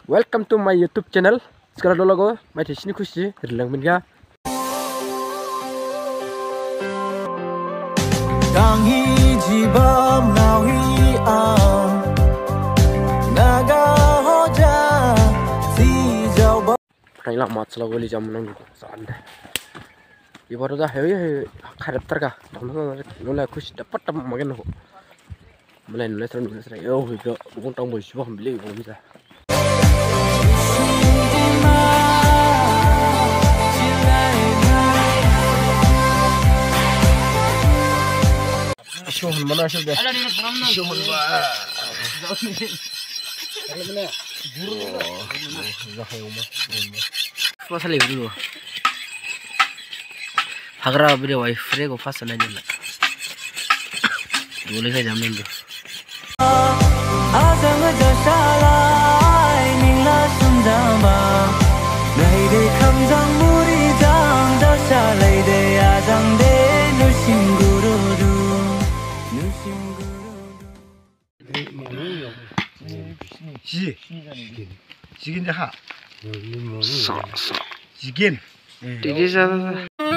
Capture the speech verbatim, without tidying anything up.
Welcome to my YouTube channel. Skara dolago, mai thesini khusi, rilang minga. Danghi jibam nawi am, naga hoja, si jauba. Phathai la matsala goli jam nang san. Ibar da hewi hewi kharap tarka. Dang nang nang nula khusi dapat tam magen ho. Mulai nula sera nula sera. Yo, yo, bung tang boy suwa beli bung bisa. Shohun mana shohun ba. Shohun ba. Masala ibu. Hagra bide wai frego fasa na jela. Dole ka jam nang. Azang jasalai ningla sundama. Naide khamjang muri jang jasalai de azang de nusim gurudu. Nusim gurudu. Ji. Jigin jaha. Sa, sa. Jigin. Didi sa, sa, sa.